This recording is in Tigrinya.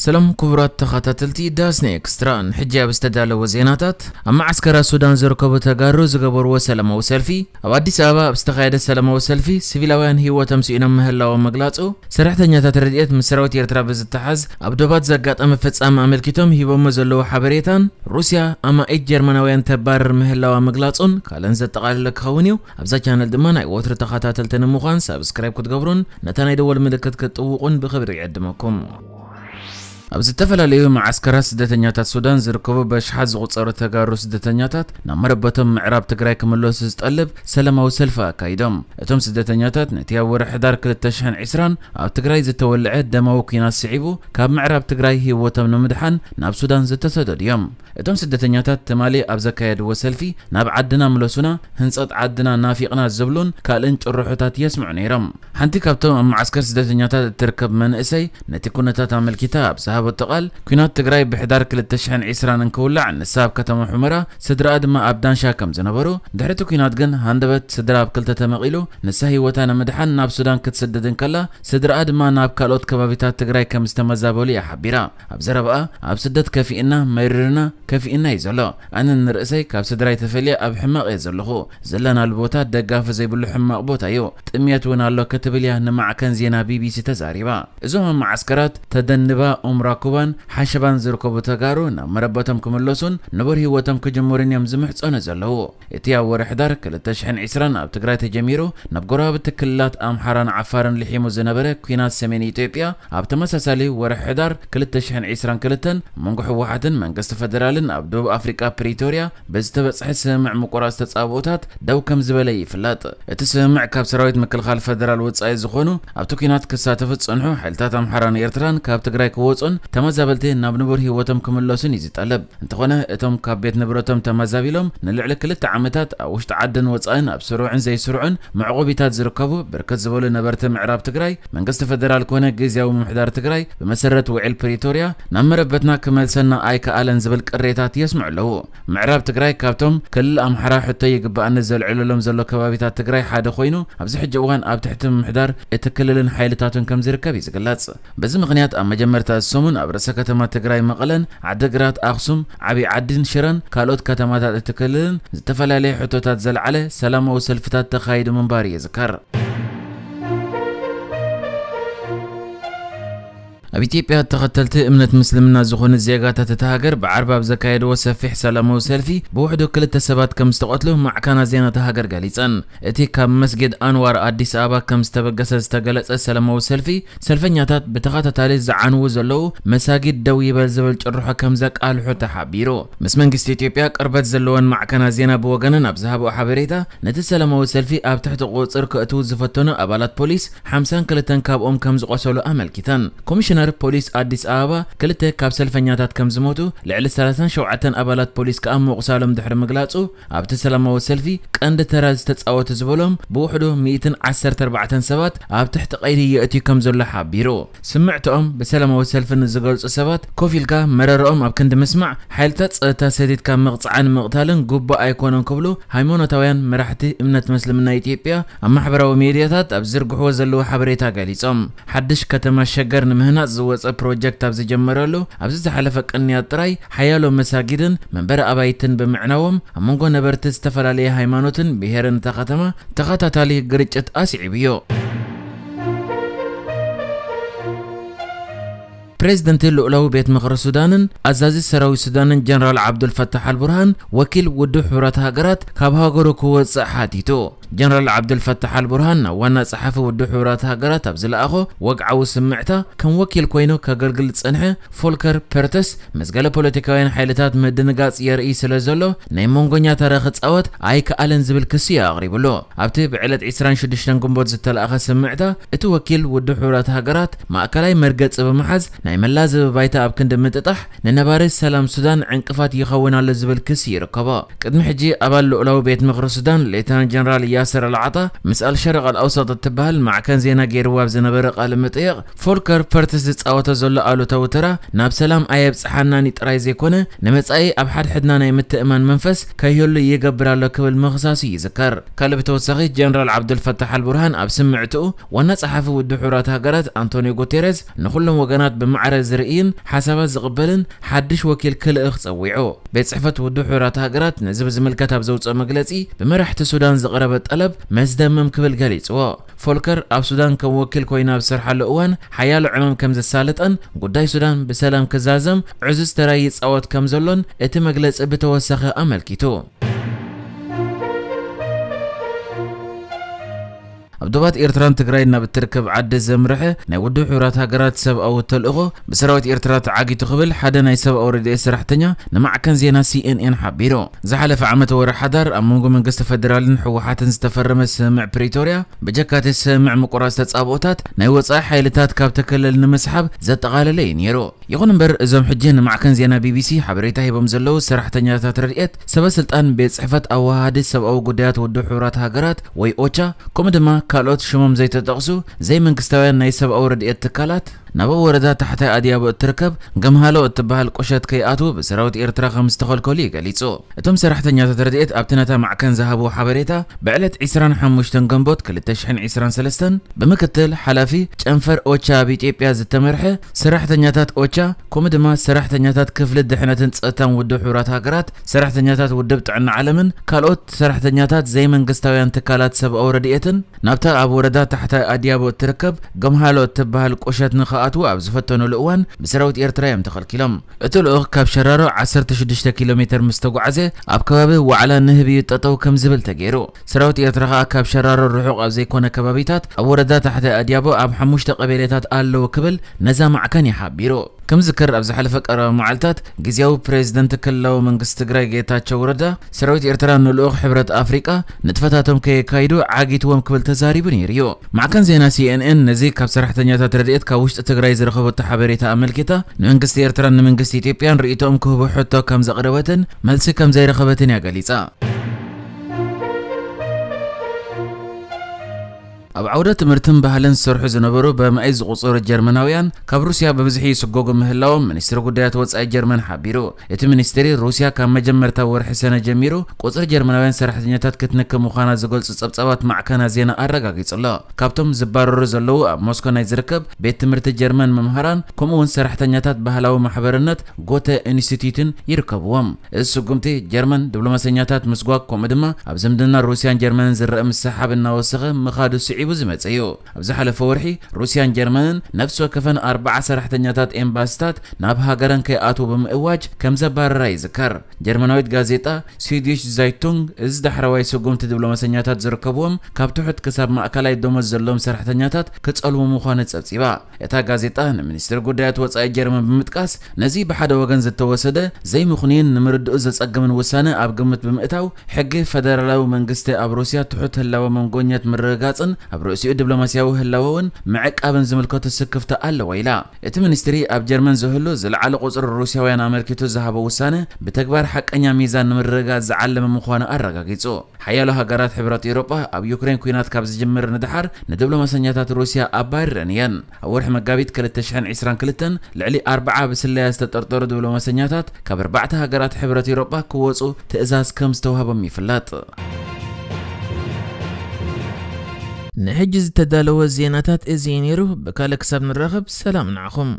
ሰላም ክቡራት ተኸታተልቲ ዳስኒ ኤክስትራ፣ ንሕጂ ኣብ ዝተዳለወ ዜናታት፣ ኣብ መዓስከራት ሱዳን ዝርከቡ ተጋሩ ዝገበርዎ ሰላማዊ ሰልፊ፣ ኣብ ኣዲስ ኣበባ ኣብ ዝተኻየደ ሰላማዊ ሰልፊ ሲቪላውያን ህይወቶም ስኢኖም ምህላዎም ምግላጹ፣ ሰራሕተኛታት ረድኤት ምስ ሰራዊት ኤርትራ ብዝተሓዝ ኣብ ዶባት ዘጋጠመ ፍጻመ ኣመልኪቶም ሂቦሞ ዘለዉ ሓበሬታን፣ ሩስያ ኣማኢት ጀርመናውያን ተባርር ምህላዋ ምግላጹን ካልእን ዘጠቓለለ ክኸውን እዩ። ኣብዛ ቻነል ድማ ናይ ወትሩ ተኸታተልቲ ንምዃን ሳብስክራይብ ክትገብሩን ነታ ናይ ደወል ምልክት ክትጥውቑን ብኽብሪ ይዕድመኩም። ኣብ ዝተፈላለዩ መዓስከራት ስደተኛታት ሱዳን ዝርከቡ በሽሓት ዝቑጸሩ ተጋሩ ስደተኛታት ናብ መረበቶም ምዕራብ ትግራይ ክምለሱ ዝጠልብ ሰላማዊ ሰልፊ ኣካይዶም። እቶም ስደተኛታት ነቲ ኣብ ወርሒ ሕዳር ክልተ ሽሕን ዕስራን ኣብ ትግራይ ዝተወልዐ ደማዊ ኲናት ስዒቡ ካብ ምዕራብ ትግራይ ህይወቶም ንምድሓን ናብ ሱዳን ዝተሰደዱ እዮም። እቶም ስደተኛታት ትማሊ ኣብ ዘካየድዎ ሰልፊ ናብ ዓድና ምለሱና፣ ህንጸት ዓድና ናፊቕና ዝብሉን ካልእን ጭርሖታት የስምዑ ነይሮም። ሓንቲ ካብቶም ኣብ መዓስከር ስደተኛታት እትርከብ መንእሰይ ነቲ ኩነታት ኣመልኪታ ኣብ ዝሃበቶ ቃል፣ ኲናት ትግራይ ብሕዳር ክልተ ሽሕን ዕስራን እንክውላዕ ንሳ ኣብ ከተማ ሑመራ፣ ስድራኣ ድማ ኣብ ዳንሻ ከም ዝነበሩ፣ ድሕሪ እቲ ኲናት ግን ሃንደበት ስድራ ኣብ ክልተ ተመቒሉ፣ ንሳ ህይወታ ንምድሓን ናብ ሱዳን ክትስደድ እንከላ፣ ስድራኣ ድማ ናብ ካልኦት ከባቢታት ትግራይ ከም ዝተመዛበሉ እያ ሓቢራ። ኣብ ዘረባኣ፣ ኣብ ስደት ከፊእና፣ መሪርና፣ ከፊእና እዩ ዘሎ። ኣነ ንርእሰይ ካብ ስድራይ ተፈልየ ኣብ ሕማቕ እየ ዘለኹ። ዘለናሉ ቦታ ደጋፊ ዘይብሉ ሕማቕ ቦታ እዩ። ጥምየት እውን ኣሎ ክትብል እያ ንማዕከን ዜና ቢቢሲ ተዛሪባ። እዞም ኣብ መዓስከራት ተደንባ ኡምራኩባን ሓሸባን ዝርከቡ ተጋሩ ናብ መረበቶም ክምለሱን ንቡር ህይወቶም ክጅምሩን እዮም ዝምሕጸኑ ዘለዉ። እቲ ኣብ ወርሒ ሕዳር ክልተ ሽሕን ዕስራን ኣብ ትግራይ ተጀሚሩ ናብ ጎረባብቲ ክልላት ኣምሓራን ዓፋርን ልሒሙ ዝነበረ ኲናት ሰሜን ኢትዮጵያ ኣብ ተመሳሳሊ ወርሒ ሕዳር ክልተ ሽሕን ዕስራን ክልተን መንጎ ህወሓትን መንግስቲ ፈደራልን ኣብ ደቡብ ኣፍሪቃ ፕሪቶርያ ብዝተበጽሐ ስምምዕ ምቁራጽ ተጻብኦታት ደው ከም ዝበለ ይፍለጥ። እቲ ስምምዕ ካብ ሰራዊት ምክልኻል ፈደራል ወጻኢ ዝኾኑ ኣብቲ ኲናት ክሳተፉ ዝጸንሑ ሓይልታት ኣምሓራን ኤርትራን ካብ ትግራይ ክወጹን ተመዛበልቲ ናብ ንቡር ህይወቶም ክምለሱን እዩ ዝጠልብ። እንተኾነ፣ እቶም ካብ ቤት ንብረቶም ተመዛቢሎም ንልዕሊ ክልተ ዓመታት ኣብ ውሽጢ ዓድን ወጻእን ኣብ ስሩዕን ዘይስሩዕን መዕቆቢታት ዝርከቡ ብርክት ዝበሉ ነበርቲ ምዕራብ ትግራይ፣ መንግስቲ ፈደራል ኮነ ግዝያዊ ምምሕዳር ትግራይ ብመሰረት ውዕል ፕሪቶርያ ናብ መረበትና ክመልሰና ኣይከኣለን ዝብል ቅሬታት የስምዑ ኣለዉ። ምዕራብ ትግራይ ካብቶም ክልል ኣምሓራ ሕቶ ይግበኣኒ ዘልዕለሎም ዘሎ ከባቢታት ትግራይ ሓደ ኮይኑ፣ ኣብዚ ሕጂ እዋን ኣብ ትሕቲ ምምሕዳር እቲ ክልልን ሓይልታቱን ከም ዝርከብ እዩ ዝግለጽ። በዚ ምኽንያት ኣብ መጀመርታ እዚ ሰሙን ኣብ ርእሰ ከተማ ትግራይ መቐለን፣ ዓዲግራት፣ ኣኽሱም፣ ዓብዪ ዓዲን ሽረን ካልኦት ከተማታት እቲ ክልልን ዝተፈላለየ ሕቶታት ዘልዓለ ሰላማዊ ሰልፍታት ተኻይዱ ምንባሩ ይዝከር። ኣብ ኢትዮጵያ ተኸተልቲ እምነት ምስልምና ዝኾኑ ዜጋታት እታ ሃገር ብዓርቢ ኣብ ዘካየድዎ ሰፊሕ ሰላማዊ ሰልፊ ብውሕዱ ክልተ ሰባት ከም ዝተቐትሉ ማዕከናት ዜና እታ ሃገር ገሊጸን። እቲ ካብ መስጊድ ኣንዋር ኣዲስ ኣበባ ከም ዝተበገሰ ዝተገለጸ ሰላማዊ ሰልፊ፣ ሰልፈኛታት ብተኸታታሊ ዝዓንዉ ዘለዉ መሳጊድ ደው ይበል ዝብል ጭርሖ ከም ዘቃልሑ ተሓቢሩ። ምስ መንግስቲ ኢትዮጵያ ቅርበት ዘለወን ማዕከናት ዜና ብወገነን ኣብ ዝሃብኦ ሓበሬታ፣ ነቲ ሰላማዊ ሰልፊ ኣብ ትሕቲ ቁጽጽር ከእትዉ ዝፈተኑ ኣባላት ፖሊስ ሓምሳን ክልተን ካብኦም ከም ዝቖሰሉ ኣመልኪተን። ኮሚሽነር ፖሊስ ኣዲስ ኣበባ ክልተ ካብ ሰልፈኛታት ከም ዝሞቱ፣ ልዕሊ ሰላሳን ሸውዓተን ኣባላት ፖሊስ ከኣ ምቑሳሎም ድሕሪ ምግላጹ፣ ኣብቲ ሰላማዊ ሰልፊ ቀንዲ ተራ ዝተጻወቱ ዝበሎም ብውሕዱ ሚእትን ዓሰርተ ኣርባዕተን ሰባት ኣብ ትሕቲ ቀይዲ የእትዩ ከም ዘሎ ሓቢሩ። ስምዕትኦም ብሰላማዊ ሰልፊ ንዝገልጹ ሰባት ኮፍ ኢልካ መረረኦም ኣብ ክንዲ ምስማዕ፣ ሓይልታት ጸጥታ ሰዲድካ ምቕጻዕን ምቕታልን ግቡእ ኣይኮነን ክብሉ ሃይማኖታውያን መራሕቲ እምነት ምስልምና ኢትዮጵያ ኣብ ማሕበራዊ ሚድያታት ኣብ ዝዝርግሕዎ ዘለዉ ሓበሬታ ገሊጾም። ሓድሽ ከተማ ሸገር ንምህናጽ ዝወጸ ፕሮጀክት ኣብ ዝጀመረሉ ኣብዚ ዝሓለፈ ቅንያት ጥራይ ሓያሎ መሳጊድን መንበሪ ኣባይትን ብምዕናዎም ኣብ መንጎ ነበርቲ ዝተፈላለየ ሃይማኖትን ብሄርን እታ ከተማ ተኸታታሊ ግርጭት ኣስዒቡ እዩ። ፕሬዝደንት ልኡላዊ ቤት ምኽሪ ሱዳንን ኣዛዚ ሰራዊት ሱዳንን ጀነራል ዓብዱልፈታሕ ኣልቡርሃን ወኪል ውድብ ሕቡራት ሃገራት ካብ ሃገሩ ክወጽእ ሓቲቱ። ጀነራል ዓብዱልፈታሕ ኣልቡርሃን ናብ ዋና ጸሓፊ ውድብ ሕቡራት ሃገራት ኣብ ዝለኣኾ ወግዓዊ ስምዕታ፣ ከም ወኪል ኮይኑ ከገልግል ዝጸንሐ ፎልከር ፐርተስ ምስ ገለ ፖለቲካውያን ሓይልታት ምድንጋጽ የርኢ ስለ ዘሎ፣ ናይ መንጎኛ ተራ ክጻወት ኣይከኣለን ዝብል ክሲ እዩ ኣቕሪብሉ። ኣብቲ ብዕለት ዕስራን ሽዱሽተን ግንቦት ዝተለኣኸ ስምዕታ፣ እቲ ወኪል ውድብ ሕቡራት ሃገራት ማእከላይ መርገጺ ብምሓዝ ናይ መላዘቢ ባይታ ኣብ ክንዲ ምጥጣሕ ንነባሪ ሰላም ሱዳን ዕንቅፋት ይኸውን ኣሎ ዝብል ክሲ ይርከቦ። ቅድሚ ሕጂ ኣባል ልኡላዊ ቤት ምኽሪ ሱዳን ሌተናንት ጀነራል ናስር ኣልዓጣ ምስ ኣልሸርቕ ኣልኣውሰጥ እትበሃል ማዕከን ዜና ገይርዋ ኣብ ዝነበረ ቃለ መጠየቕ፣ ፎልከር ፐርትስ ዝጻወቶ ዘሎ ኣሉታዊ ተራ ናብ ሰላም ኣየብጽሓናን ጥራይ ዘይኮነ፣ ንመጻኢ ኣብ ሓድሕድና ናይ ምትእማን መንፈስ ከይህሉ ይገብር ኣሎ ክብል ምኽሳሱ ይዝከር። ካልእ ብተወሳኺ ጀነራል ዓብዱልፈታሕ ኣልቡርሃን ኣብ ስምዕትኡ ዋና ጸሓፊ ውድብ ሕቡራት ሃገራት ኣንቶኒዮ ጉቴሬዝ ንኹሎም ወገናት ብማዕረ ዝርእይን ሓሳባት ዝቕበልን ሓድሽ ወኪል ክልእኽ ጸዊዑ። ቤት ጽሕፈት ውድብ ሕቡራት ሃገራት ነዚ ብዝምልከት ኣብ ዘውፅኦ መግለጺ፣ ብመራሕቲ ሱዳን ዝቐረበ ጠለብ መስደመም ክብል ገሊጽዎ። ፎልከር ኣብ ሱዳን ከም ወኪል ኮይኑ ኣብ ዝሰርሓሉ እዋን ሓያሎ ዕማም ከም ዘሳለጠን ጉዳይ ሱዳን ብሰላም ክዛዘም ዕዙዝ ተራ ይጻወት ከም ዘሎን እቲ መግለጺ ብተወሳኺ ኣመልኪቱ። ኣብ ዶባት ኤርትራን ትግራይን ናብ እትርከብ ዓዲ ዘምርሐ ናይ ውድብ ሕቡራት ሃገራት ሰብኣዊ ተልእኾ ብሰራዊት ኤርትራ ተዓጊቱ ክብል ሓደ ናይ ሰብኣዊ ረድኤት ሰራሕተኛ ንማዕከን ዜና ሲኤንኤን ሓቢሩ። ዝሓለፈ ዓመት ወርሒ ሓዳር ኣብ መንጎ መንግስቲ ፈደራልን ህወሓትን ዝተፈረመ ስምምዕ ፕሪቶርያ ብጀካቲ ስምምዕ ምቁራጽ ተጻብኦታት ናይ ወጻኢ ሓይልታት ካብቲ ክልል ንምስሓብ ዘጠቓለለ እዩ ነይሩ። ይኹን እምበር እዞም ሕጂ ንማዕከን ዜና ቢቢሲ ሓበሬታ ሂቦም ዘለዉ ሰራሕተኛታት ረድኤት፣ ሰበ ስልጣን ቤት ጽሕፈት ኣወሃሃዲ ሰብኣዊ ጉዳያት ውድብ ሕቡራት ሃገራት ወይ ኦቻ፣ ከምኡ ድማ ካልኦት ሽሞም ዘይተጠቕሱ ዘይመንግስታውያን ናይ ሰብኣዊ ረድኤት ትካላት ናብ ወረዳ ታሕታይ ኣድያቦ እትርከብ ገምሃሎ እትበሃል ቁሸት ከይኣትዉ ብሰራዊት ኤርትራ ከም ዝተኸልከሉ እዩ ገሊጹ። እቶም ሰራሕተኛታት ረድኤት ኣብቲ ነታ ማዕከን ዝሃብዎ ሓበሬታ፣ ብዕለት ዕስራን ሓሙሽተን ግንቦት ክልተ ሽሕን ዕስራን ሰለስተን ብምክትል ሓላፊ ጨንፈር ኦቻ ኣብ ኢትዮጵያ ዝተመርሐ ሰራሕተኛታት ኦቻ፣ ከምኡ ድማ ሰራሕተኛታት ክፍሊ ድሕነትን ጸጥታን ውድብ ሕቡራት ሃገራት፣ ሰራሕተኛታት ውድብ ጥዕና ዓለምን ካልኦት ሰራሕተኛታት ዘይመንግስታውያን ትካላት ሰብኣዊ ረድኤትን ናብታ ኣብ ወረዳ ታሕታይ ኣድያቦ እትርከብ ገምሃሎ እትበሃል ቁሸት ንኽኣትዉ ኣብ ዝፈተኑሉ እዋን ብሰራዊት ኤርትራ እዮም ተኸልኪሎም። እቲ ልኡኽ ካብ ሸራሮ ዓሰርተ ሽዱሽተ ኪሎ ሜተር ምስ ተጓዓዘ፣ ኣብ ከባቢ ዋዕላ ንህቢ እዩ ጠጠው ከም ዝብል ተገይሩ። ሰራዊት ኤርትራ ከኣ ካብ ሸራሮ ርሑቕ ኣብ ዘይኮነ ከባቢታት ኣብ ወረዳ ታሕታይ ኣድያቦ ኣብ ሓሙሽተ ቀበሌታት ኣለዉ ክብል ነዛ ማዕከን እዩ ሓቢሩ። ከም ዝዝከር ኣብ ዝሓለፈ ቀረባ መዓልታት ግዝያዊ ፕሬዝደንት ክልላዊ መንግስቲ ትግራይ ጌታቸው ረዳ ሰራዊት ኤርትራ ንልኡኽ ሕብረት ኣፍሪቃ ንጥፈታቶም ከየካይዱ ዓጊትዎም ክብል ተዛሪቡ ነይሩ እዩ። ማዕከን ዜና ሲኤንኤን ነዚ ካብ ሰራሕተኛታት ረድኤት ካብ ውሽጢ ትግራይ ዝረኸበቶ ሓበሬታ ኣመልኪታ ንመንግስቲ ኤርትራን ንመንግስቲ ኢትዮጵያን ርእይቶኦም ክህቡ ሕቶ ከም ዘቕረበትን መልሲ ከም ዘይረኸበትን እያ ገሊጻ። ኣብ ዓውደ ትምህርትን ባህልን ዝሰርሑ ዝነበሩ በማኢት ዝቑጸሩ ጀርመናውያን ካብ ሩስያ ብብዝሒ ይስጎጉ ምህላዎም ሚኒስትሪ ጉዳያት ወጻኢ ጀርመን ሓቢሩ። እቲ ሚኒስትሪ ሩስያ ካብ መጀመርታ ወርሒ ሰነ ጀሚሩ ቁጽሪ ጀርመናውያን ሰራሕተኛታት ክትንኪ ምዃና ዝገልጹ ጸብጻባት ማዕከና ዜና ኣረጋጊጹ ኣሎ። ካብቶም ዝባረሩ ዘለዉ ኣብ ሞስኮ ናይ ዝርከብ ቤት ትምህርቲ ጀርመን መምሃራን ከምኡ እውን ሰራሕተኛታት ባህላዊ ማሕበርነት ጎተ ኢንስቲትዩትን ይርከብዎም። እዚ ስጉምቲ ጀርመን ዲፕሎማሰኛታት ምስጓግ ከምኡ ድማ ኣብ ዝምድና ሩስያን ጀርመንን ዝረአ ምስሕሓብ እናወሰኸ ምኻዱ ስዒቡ ዝመጸ እዩ። ኣብ ዝሓለፈ ወርሒ ሩስያን ጀርመንን ነፍሲ ወከፈን ኣርባዓ ሰራሕተኛታት ኤምባሲታት ናብ ሃገረን ከይኣትዉ ብምእዋጅ ከም ዘባረራ ይዝከር። ጀርመናዊት ጋዜጣ ስዊዲሽ ዛይቱንግ እዚ ዳሕረዋይ ስጉምቲ ዲፕሎማሰኛታት ዝርከብዎም ካብ ትሑት ክሳብ ማእከላይ ደሞዝ ዘለዎም ሰራሕተኛታት ክጸልዉ ምዃኑ ጸብጺባ። እታ ጋዜጣ ንሚኒስትሪ ጉዳያት ወጻኢ ጀርመን ብምጥቃስ ነዚ ብሓደ ወገን ዝተወሰደ ዘይምኽኑይን ንምርድኡ ዘጸግምን ውሳነ ኣብ ግምት ብምእታው ሕጊ ፈደራላዊ መንግስቲ ኣብ ሩስያ ትሑት ህላወ መንጎኛት ምርግጋጽን ኣብ ርእሲኡ ዲፕሎማስያዊ ህላወ እውን ምዕቃብን ዝምልከቱ ስክፍታ ኣለዎ ኢላ። እቲ ሚኒስትሪ ኣብ ጀርመን ዝህሉ ዝለዓለ ቁጽሪ ሩስያውያን ኣመልኪቱ ዝሃቦ ውሳነ ብተግባር ሓቀኛ ሚዛን ንምርግጋጽ ዝዓለመ ምዃኑ ኣረጋጊጹ። ሓያሎ ሃገራት ሕብረት ኤውሮጳ ኣብ ዩክሬን ኲናት ካብ ዝጅምር ንደሓር ንዲፕሎማሰኛታት ሩስያ ኣባሪረን እየን። ኣብ ወርሒ መጋቢት ክልተ ሽሕን ዕስራን ክልተን ልዕሊ ኣርብዓ ብስለያ ዝተጠርጠሩ ዲፕሎማሰኛታት ካብ ኣርባዕተ ሃገራት ሕብረት ኤውሮጳ ክወጹ ትእዛዝ ከም ዝተዋህቦም ይፍለጥ። ንሕጂ ዝተዳለወ ዜናታት እዚ እዩ ነይሩ። ብካልእ ክሳብ ንራኸብ ሰላም ንዓኹም።